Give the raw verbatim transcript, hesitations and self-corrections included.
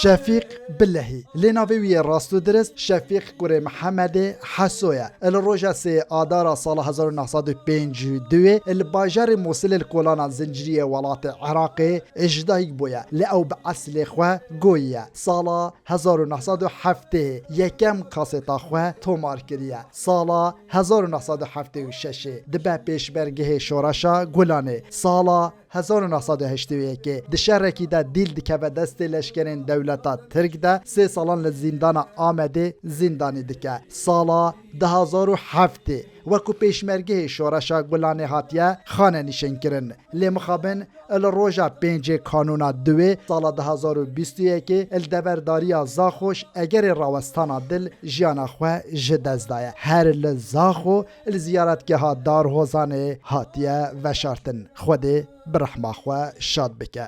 Şefîq Bilehî. Lê navê wî yê rast û dirist Şefîq kurê Mihemedê Heso ye. Li roja sê Adara sala hezar û neh sed û pêncî û duyê li bajarê Mûsilê li kolana Zinciriyê welatê Iraqê ji dayik bûye. Lê ew bi eslê xwe goyî ye. Sala hezar û neh sed û heftê yekem kasêta xwe tomar kiriye. Sala hezar û neh sed û heftê û şeşê dibe pêşmergehê Şoreşa Gulanê. Sala hezar û neh sed û heştê û yekê di şerekî de dîl dikeve destê leşkerên dewleta Tirk de sê salan li zîndana Amedê zîndanî dike. Sala du hazar û heftê wekû pêşmergehê Şoreşa Gulanê hatiye xanenîşinkirin. Lê mixabin li roja pêncê Kanûna duê sala du hazar û bîst û yekê li deverdariya Zaxo ji egerê rawestana dil jiyana xwe ji dest daye. Her li Zaxo li ziyaretgeha Darhozanê hatiye veşartin. Xwedê bi rehma xwe şad bike.